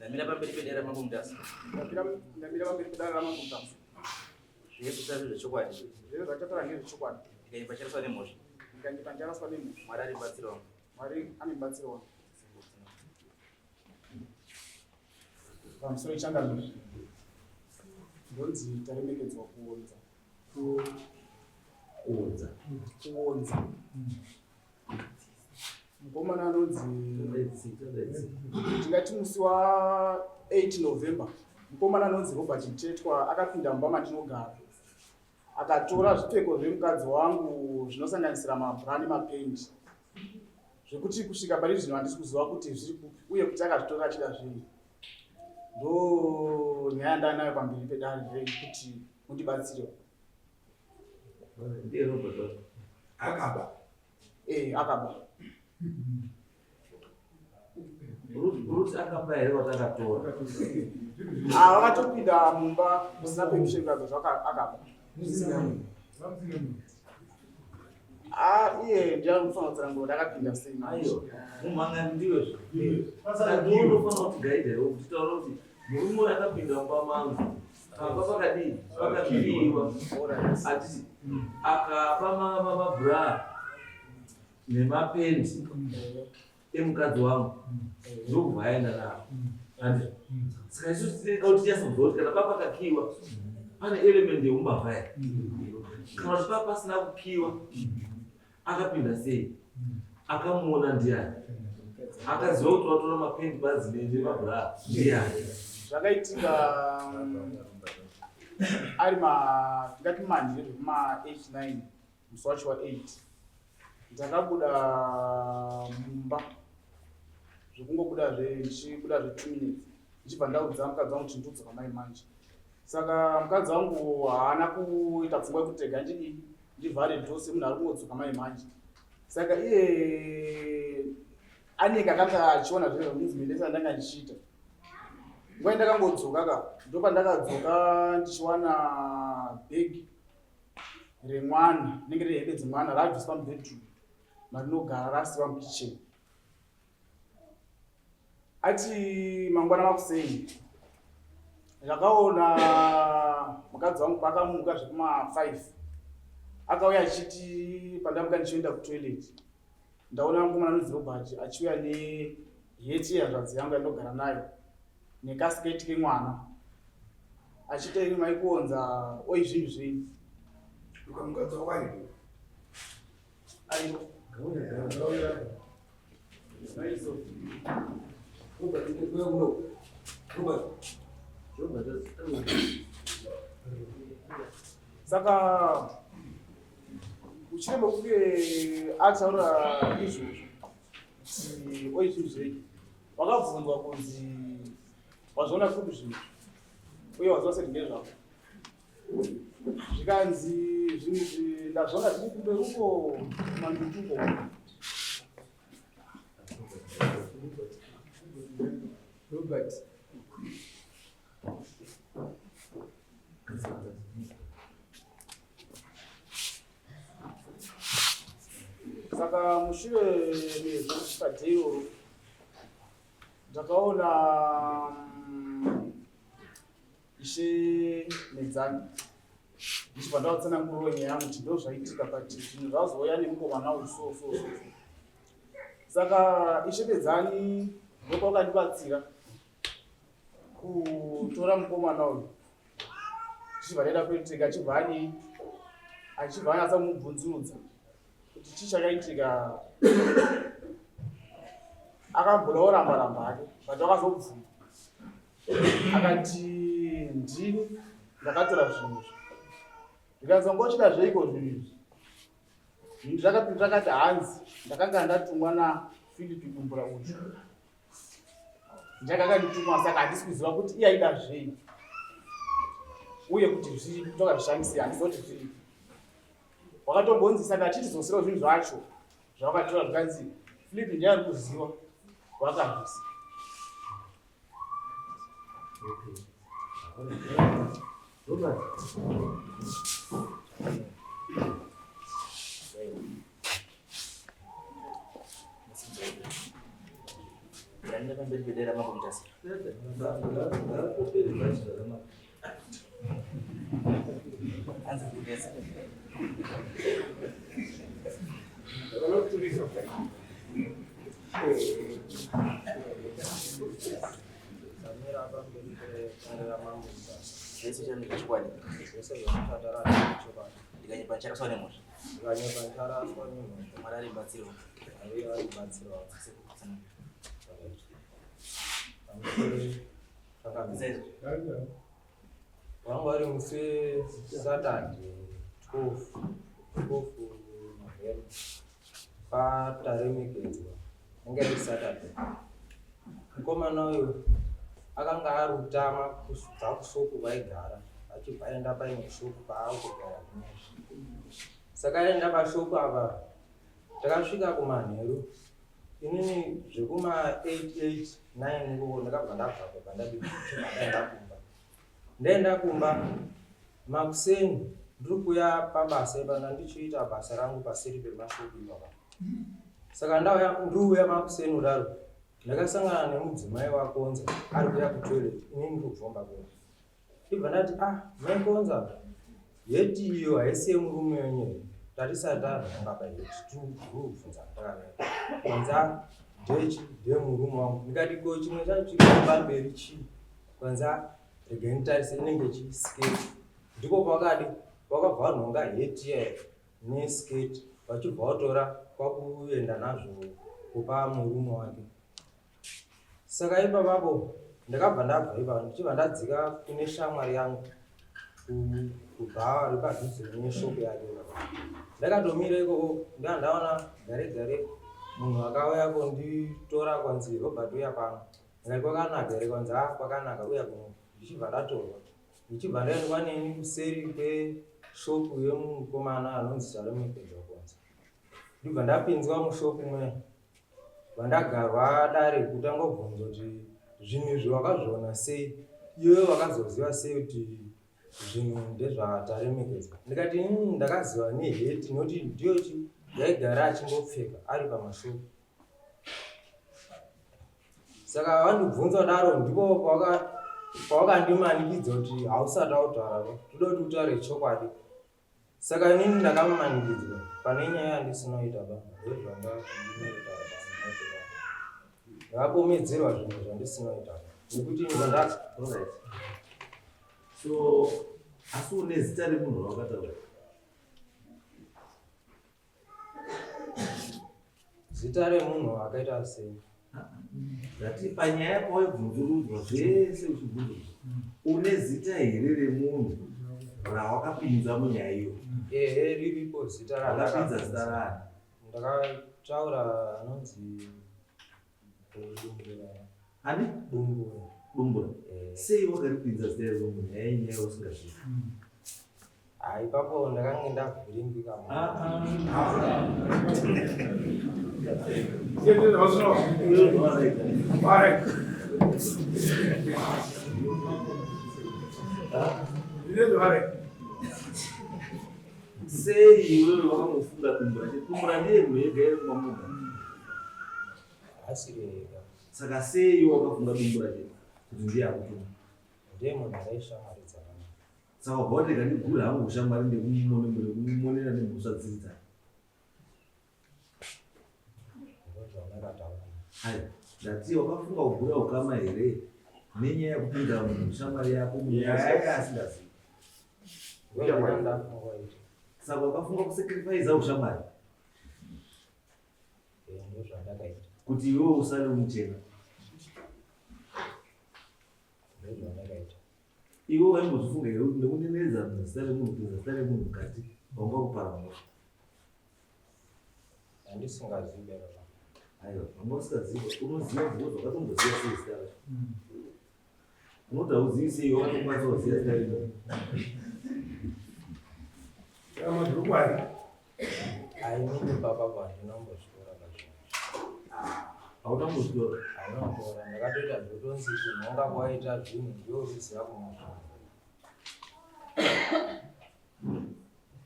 Ndamira pamberi pedare raMambo Mutasa. Ndamira pamberi pedare raMambo Mutasa. Zvese zvacho zvechokwadi. Zvese zvachatora ngezvechokwadi. Ndikanyepa charaswa nemhosva. Ndikanyepa ndicharaswa nemhosva. Mwari ari mubatsiri wangu. Mwari ane mubatsiri wangu. Pamusoro changamire. Ndonzi taremekedzwa kuonza. Kuonza. Kuonza. Mukomana anonzi tingati musi wa 8 November mukomana anonzi Robert Mtetwa akapinda mumba mandinogara akatora zvipfeko zvemukadzi wangu zvinosanganisira mabra nemapendi zvekuti kusvika pari zvino handisi kuziva kuti zviri kupi uye kuti akazvitora achida zvii ndo nyaya ndanayo pamberi pedare rekuti mundibatsire. Ndiye Robert wacho. Akaba. Eh, akaba. Ruth akaba here watakatora? Ah, vakatopinda mumba musina permission kuratidza zvaka akaba. Ah, iye ndiye anofanira kutsanangura kuti akapinda sei. Aiwa, mumhangani ndiwe zve. Saka ndiwe unofanira kutigaidha iwe kuti taura kuti murume uyu akapinda mumba mangu. Pamba pakadii? Pakakiiwa. Atiti akapa mabra nemapendi emukadzi wangu ndokubva aenda navo. Andi saka isu tinoda kuti tinyatsoziva kuti kana papa pakakiiwa pane element yeumbavha here kana kuti papa pasina kukiiwa Akapinda sei? Akamuona ndiani? Akaziva kuti watora mapendi badzi nemabra ndiani? Zvakaitika ari ma ndingati manje zvekuma 8 9 musi wacho wa 8 ndakabuda mumba zvekungobuda zve ndichibuda zve 2 minutes ndichibva ndaudza mukadzi wangu kuti ndodzoka mai manje saka mukadzi wangu haana kuita pfungwa yekuti rega ndidii ndivhare door semunhu ari kungodzoka mai manje saka iye anenge akanga achiona zvese movement yese andanga ndichiita nguva yandakangodzoka ka ndopandakadzoka ndichiwana bhegi remwana rinenge rine hembe dzemwana rabviswa mubedroom marinogara rasiwa mukitchen Ati mangwana makuseni ndakaona mukadzi wangu paakamuka zvekuma 5 akauya achiti pandamuka ndichienda kutoilet ndaona mukomana anonzi Robert achiuya neheti yehanzvadzi yangu yandinogara nayo nekasiketi kemwana achiita imi maikuonza oi zvinhu zvenyu Ukamukadzi wako aripo? Aripo. Saka uchiremba kunge ataura izvozvo kuti oizvizvei wakabvunzwa kunzi wazviona kupi zvinhu uye waziva seti ndezvako zvikanzi zvinhu izvi ndazviona zviri kumberi uko kumandutu uko Robert. Saka mushure mezvo kusvika day iroro ndakaona Ishe Medzani ndichibva ndavatsanangurira nyaya yangu kuti ndozvaitika but zvinhu zvazouya nemukomana uyu so so so saka Ishe Medzani ndopawakandibatsira kutora mukomana uyu tichibva taenda kuitika achibva ani achibva anyatsa kumubvunzurudza kuti chii chakaitika akamboda oramba ramba hake but wakazobvuma akati ndini ndakatora zvinhu izvi zvikanzi wanga uchida zveiko zvinhu izvi zvinhu zvakapindura akati hanzi ndakanga ndatumwa nafilipi kumbura uyu ndakakanditumwa saka handisi kuziva kuti iye aida zvei uye kuti zviri tokazvishandisei handisi kuti zviri wakatombonzi saka achitizosirawo zvinhu zvacho zvawakatora zvikanzi Philip ndiye ari kuziva wakabvisa. Robert. Ndamira pamberi pedera mambo Mutasa. Hanzi kugeza. Ndamira pamberi pedare ramambo Mutasa. Zvese chani chokwadi. Zvese zvamuchatarara chokwadi. Ndikanyepa ndicharaswa nemhosva. Ndikanyepa ndicharaswa nemhosva. Mwari ari mubatsiri wangu. Mwari ari mubatsiri wangu. Wanga uri musi Saturday 12 12 November pataremekedzwa inge iri Saturday. Mukomana uyu akanga arutama kubva kushopu kwaigara achibva aenda paimwe shopu paakugara saka aenda pashopu apa Takasvika kumanheru inini zvekuma 8 8 9 ikoko ndakabva ndabva kubva ndaenda kumba. Ndaenda kumba makuseni ndiri kuya pabasa ipana ndichiita basa rangu paseri pemashopu ipapa. Saka ndauya ndiri makuseni kudaro ndakasangana nemudzimai waKonza ari kuya kutoilet inini ndiri kubvomba kuya. Ndibva ndati ah mai Konza heti iyo haisi yemurume wenyu here? Tatisati tanhonga paheti tirikubvunza takamira. Kwanza ndechi ndemurume wangu. Ndikati ko chimwe chacho chiri pamberi chii? Kwanza regai nditarise inenge chi skirt. Ndipo pakadi wakabva wanhonga heti iya neskirt vachibva watora kwakuenda nazvo kupa murume wake. Saka ipapapo ndakabva ndabva ipapo ndichibva ndadzika kune shamwari yangu kubhawa ripadhuze neshopu yake. Ndakatomira ikoko ndanga ndaona gare gare munhu akauya konditora kwanzi Robert uya pano. Ndikati kwakanaka here kwanzi ha kwakanaka uya kuno ndichibva ndatorwa. Ndichibva ndaendwa neni kuseri kweshopu yemukomana anonzi Salome Pedrokonza. Ndibva ndapinzwa mushopu muya Vandagarwa dare kutanga kubvunza kuti zvinhu izvi wakazviona sei iwe wakazoziva sei kuti zvinhu ndezvataremekedzwa ndikati inini ndakaziva neheti nokuti ndiyo yaigara achingopfeka ari pamashoko saka vandibvunza kudaro ndipo pawakandimanikidza kuti hausati autaura toda kuti utaure chokwadi Saka inini ndakamanikidzwa pane nyaya yandisina kuita ba ndozvanga ndinoita ndakapomedzerwa zvinhu zvandisina kuita nekuti ndanda Alright. So asi une zita remunhu rawakataura? Zita remunhu akaita sei? Ndati panyaya pawaibvunzurudzwa zvese uchibvunzurudzwa une zita here remunhu rawakapinza munyaya iyo? Ehe, riripo zita Wakapinza zita rani? Ndakataura anonzi Dumbura. Ani? Dumbura. Dumbura. Eh. Sei wakaripinza zita iroro munyaya yenyaya usingazivi? Ah, ipapo ndakange ndavhiringika. Ah, ah. Sei iwewe wakangofunga dumbura chete? Dumbura ndiye munhu ega ere kumamuka? Asiri ega. Saka sei iwe wakafunga dumbura chete kuti ndiye akutuma? Ndiye munhu araishamwaridzana naye. Saka wabva wati rega ndigure hangu ushamwari ndekumumonera nemhosva dziri dzake. Ayi, ndati wakafunga kugura ukama here nenyaya yekupinza munhu shamwari yako munyaya yake asingazivi. Saka wakafunga kusacrifice ushamwari kuti iwewe usare umuchena. Iwe waimbozvifunga here kuti nekunenedza munhu zita remunhu kupinza zita remunhu mukati wanga kupara mhosva? Handisingazivi baba. Aiwa, wanga usingazivi, unoziva because wakatomboziva sei zita racho. Unoti hauzivi sei wakatokwanisa kuziva zita remunhu. Amazvokwadi. Ainini baba handina kumbozvitora pazvinhu. Hauna kumbozvitora? Handina kutora, ndakatoita zvotonzi kunhonga kwaita zvinhu ndiwe uchiziva kunhonga.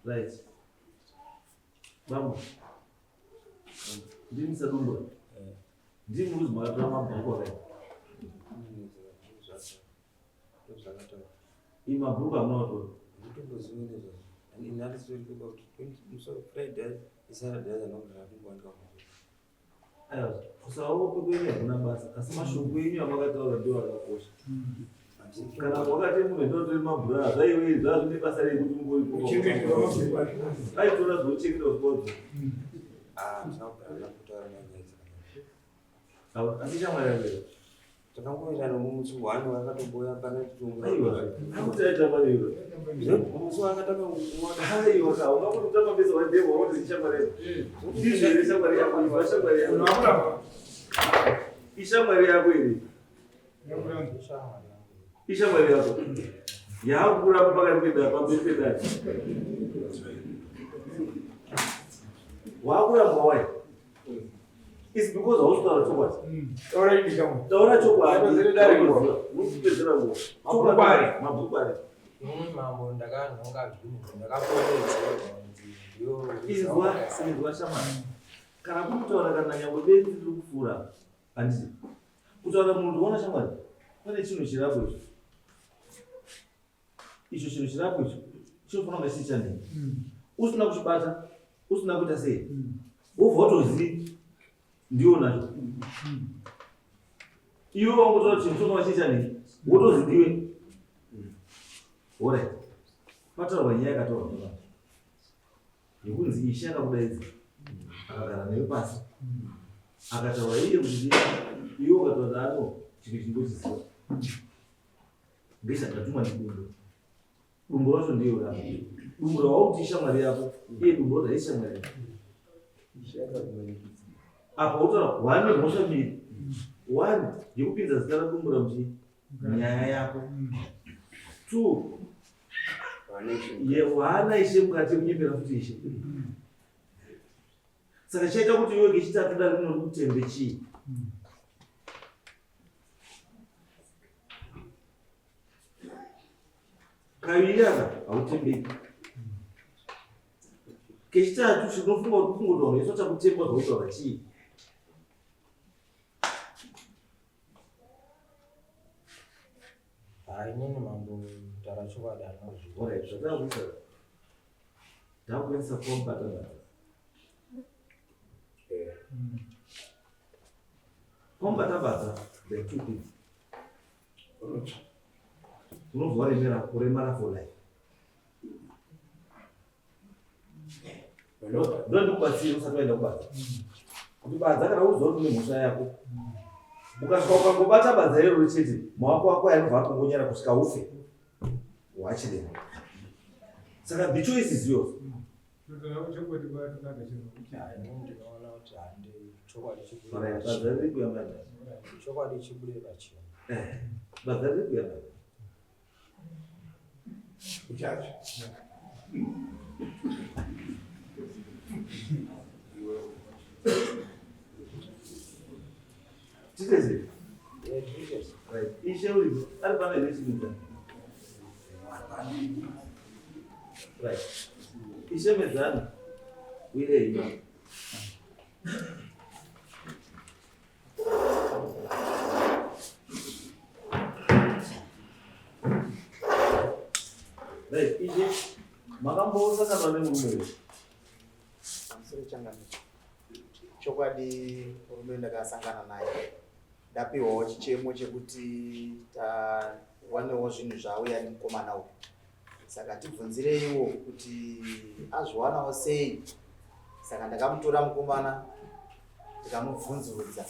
Right. Bambo. Ndini Sadumbura. Ndimi muruzi makatora mabhuku akaipa. Iyi mabhuku hamuna kutora. Nditomboziva nezvazvo. Ini handisitori kuba kuti musi Friday iSaturday anogara kumbowanika mabhuku. Aiwa, kusaope kwenyu hakuna basa, asi mashoko enyu amakataura ndiwo akakosha. Kana wakati munhu ndotore mabhura zvaiwe zvazvine basa rei kuti ungoripo. Aitora zvochengeta zvodzo. Ah, ndinogara kutaura nyaya dzakadai. Asi shamwari yako. Takangoita nomusi one wakatomboya pana chitungu. Aiwa, akuti aitamba newe. Musi wakatanga Aiwa, ka ungakuti kutamba pesa wademo wati shamwari yako. Ndizvo here shamwari yako, izwa shamwari yako. Ishamwari yako here? Ishamwari yako. Yakuramba pakati pedare, pamberi pedare. Wakuramba wai? It's because hausi kutaura chokwadi. Taura chokwadi. Unopedzera nguva. Mabhuku ari. Mabhuku ari. Inini mambo ndakanhonga zvinhu ndakaponeredzerwa kunzi ndiyo Izwa, izwa shamwari. Kana kuri kutaura kana nyangwe benzi riri kupfuura, handiti? Kutaura munhu unoona shamwari, pane chinhu chirapo icho. Icho chinhu chirapo icho chinofanira kunge chiri chanei. Usina kuchibata, usina kuita sei, wobva watozi ndiwo nacho. Iwe wangotaura chinhu chinofanira chiri chanei, wotozi ndiwe. Alright. Pataurwa nyaya yakataurwa nevanhu. Yekunzi Ishe akakudaidza akagara newe pasi akataura iye kuti iwe ukataura ano chinhu chingochiziva ngechandatumwa nedumbu dumbu racho ndiyo rako dumbu rawakuti ishamwari yako iye dumbu roda ishamwari yako apa utaura one mhosva mbiri one yekupinza zita radumbu ramuchii nyaya yako two waana ishe mukati yekunyepera futi ishe saka chaita kuti iwe kechitatu dare rino rikutembe chii kaviri aka hautembeki kechitatu chinofunga kuti kungoti vanhu vese vachakutemba zvautaura chii Hayi inini mambo taura chokwadi handinozviona. Alright, zvatakuita takuendesa kwaMubatabata. KwaMubatabata there are two things. Unobva waremera kuremara for life. Ndondikubatsira usati waenda kubasa. Kuti badza kana uziva kuti une mhosva yako. Ukasvika ukangobata badza iroro chete, maoko ako anobva akongonyera kusvika ufe. Wachirema. Saka the choice is yours. Inini ndinoona kuti handi chokwadi chibude Alright, pachena. badza riri kuya manje. Chokwadi chibude pachena. Eh, badza riri kuya manje. Titeze. Eh, titeze. Right. Ishe uripo. Ari pano here chimidza? Right. Ishe medzana. Uye ima. Right, ishe makambosangana nemurume uyu? Pamusoro changamire. Chokwadi murume ndakasangana naye ndapiwawo chichemo chekuti tawanewo zvinhu zvauya nemukomana uyu saka tibvunzireiwo kuti azviwanawo sei saka ndakamutora mukomana ndikamubvunzurudza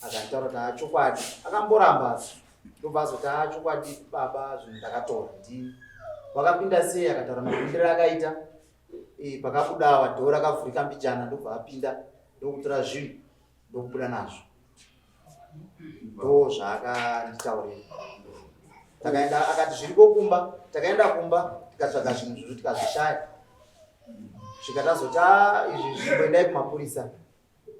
akanditaura kuti haa chokwadi akamboramba ndobva azoti haa chokwadi baba zvinhu ndakatora ndini wakapinda sei akataura mapindiro akaita e, pakabuda wadhoo rakavhurika mbijana ndobva apinda ndokutora zvinhu ndokubuda nazvo ndo zvaakanditaurira takaenda akati zviriko kumba takaenda kumba tikatsvaga zvinhu zvozvo tikazvishaya svika tazoti "Ah, izvi zvimboendai kumapurisa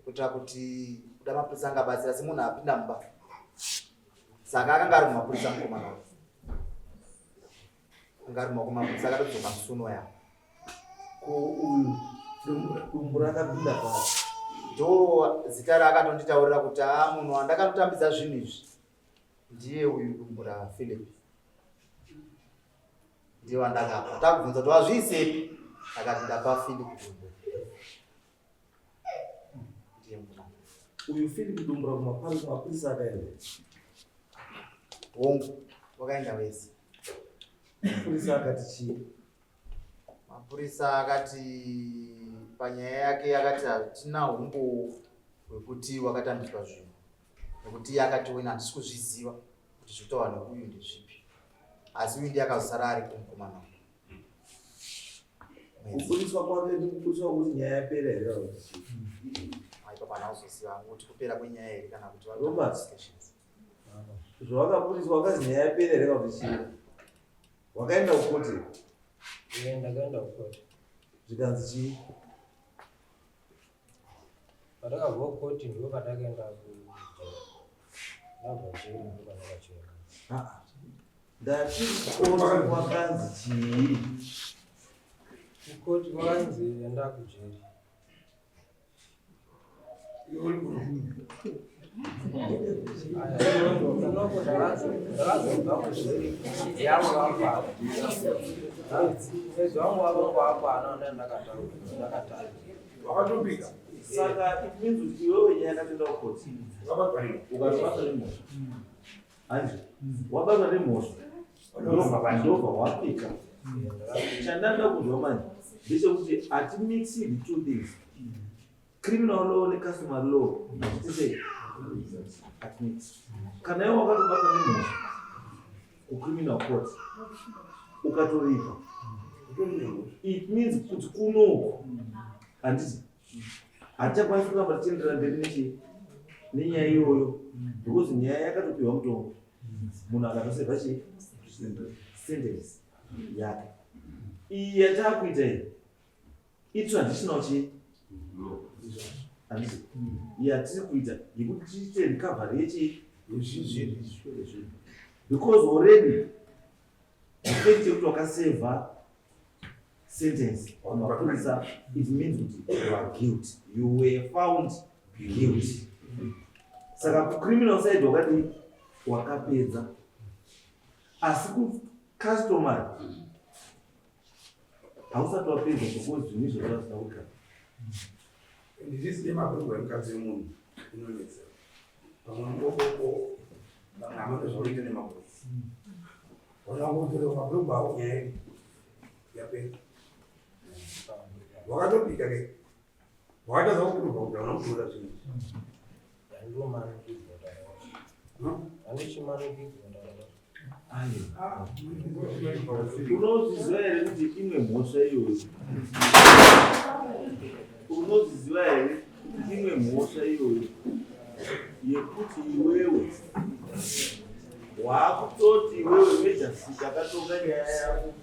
kuitira kuti kuda mapurisa angabatsira asi munhu apinda mumba saka akanga ari mumapurisa mukomana uyu anga ari mumaoko mapurisa akatodzoka musuno yavo Ko uyu dumbu rakapinda pasi. Ndo zita raakatonditaurira kuti haa munhu wandakatotambidza zvinhu izvi ndiye uyu Dumbura Philip. Ndiye wandakapa. Takubvunza kuti wazviisepi? Akati ndapa Philip Dumbura. Ndiye mukomana. Uyu Philip Dumbura kumapari kumapurisa akaenda. Hongu, wakaenda wese. Mapurisa akati chii? Mapurisa akati panyaya yake akati hatina humbowo hwekuti wakatambidzwa zvinhu nekuti iye akati wena handisi kuzviziva kuti zviri kutaurwa neuyu ndezvipi asi uyu ndiye akazosara ari kumukomana uyu. Kubudiswa kwake ndikubudiswa kuti nyaya yapera here kana kuti chii? Aipa pana uzoziva kuti kupera kwenyaya here kana kuti Robert. Zvawakabudiswa wakazi nyaya yapera here kana kuti chii? Wakaenda kukoti? Ee, ndakaenda kukoti. Zvikanzi chii? Patakabva kukoti ndipo patakaenda kujeri. Ndabva jeri ndipo pandakacheka. Ah, ndati kukoti kwakanzi chii? Kukoti kwakanzi enda kujeri. Wakatopika. Saka it means kuti iwewe nyaya yakatoenda kukoti. Ukatobatwa nemhosva. Hanzi wabatwa nemhosva. Ndobva wapika. Chandanda kunzwa manje ndechekuti hatimixi the two things. Criminal law necustomary law hazviti sei? Hatimixi. Kana iwe wakatobatwa nemhosva kucriminal court ukatoripa it means kuti kunoku handiti hatichakwanisi kuramba tichienderera mberi nechii nenyaya iyoyo because nyaya yakatopiwa mutongo munhu akatosevha chii sentence yake iyi yataakuita iyi itraditional chii handiti yatiri kuita yekuti tiite recovery yechii because already the fact yekuti wakasevha sentence kumapurisa it means kuti you are guilty, you were found guilty. Saka kucriminal side wakadii? Wakapedza. Asi kucustomary hausati wapedza because zvinhu izvozvo hazvina kugara. Ndizisiye mabhurugwa emukadzi wemunhu inonetsa. Pamwe mukokoko vamwe hameno zvaunoita nemabhurugwa. Ona kudzorera mabhurugwa ako nyaya yedu yapera. Wakatopika ke. Wakatadza kukurubva kuti hauna kutora zvinhu. Unozviziva here kuti imwe mhosva iyoyo? Unozviziva here kuti imwe mhosva iyoyo yekuti iwewe waakutoti iwewe mejasiti akatonga nyaya yako?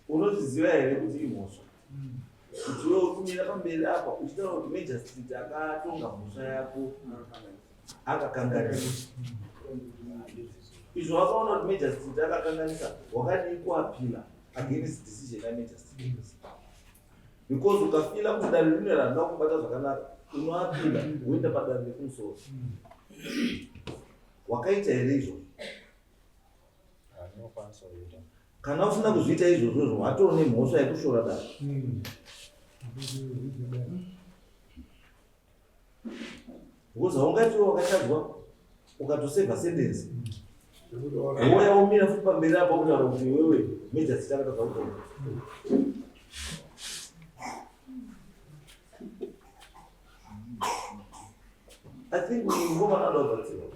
Unozviziva here kuti imhosva kuti iwe uri kumira pamberi apa uchitaura kuti magistrate akatonga mhosva yako akakanganisa? Izvo wakaona kuti magistrate akakanganisa, wakadii kuapila against decision yamagistrate? Because ukafila kuti dare rino harina kubata zvakanaka, unoapila woenda padare rekumusoro. Wakaita here izvozvo? Kana usina kuzviita izvozvozvo watoo nemhosva yekushora dare. Because haungati wakatadzwa ukatosevha sentence wouya womira futi pamberi apo kutaura kuti iwewe magistrate akatadza kutonga. I think mukomana anoda kubatsirwa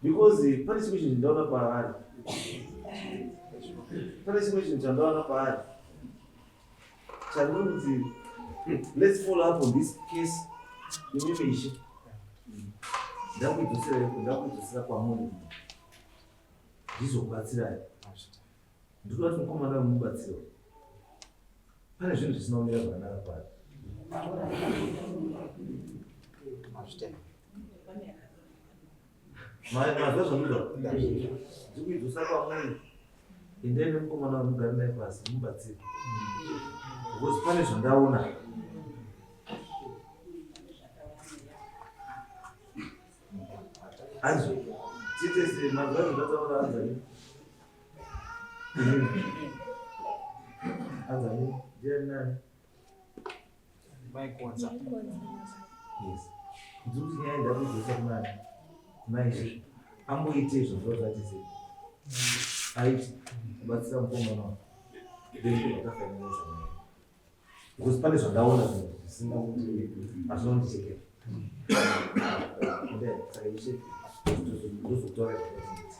because pane chimwe chinhu chandaona paari, pane chimwe chinhu chandaona paari chandiri kuti let's follow up on this case. Imimi ishe, ndakuidzosera ndakuidzosera kwamuri ndizokubatsirai. Ndikuda kuti mukomana wemubatsiro, pane zvinhu zvisina kumira zvakanaka paari. Mazwa zvamuda ndikuidzosa kwamuri. Endai nemukomana wamugari naye pasi mubatsire. Because pane zvandaona. Anzwe. Tite se manzwa zvandataura anzani. Anzani ndiani nani? Maikonza. Yes. Ndiri kuti nyaya ndakudzoswa kunani? Kuna ishe. Amboite izvozvo zvati sei? Aiti kubatsira mukomana wangu. Then kubva tafinaliza nyaya. Because pane zvandaona zvinhu zvisina kuti hazvina kundichekera. Then saka ishe ndozokutaura zvakati.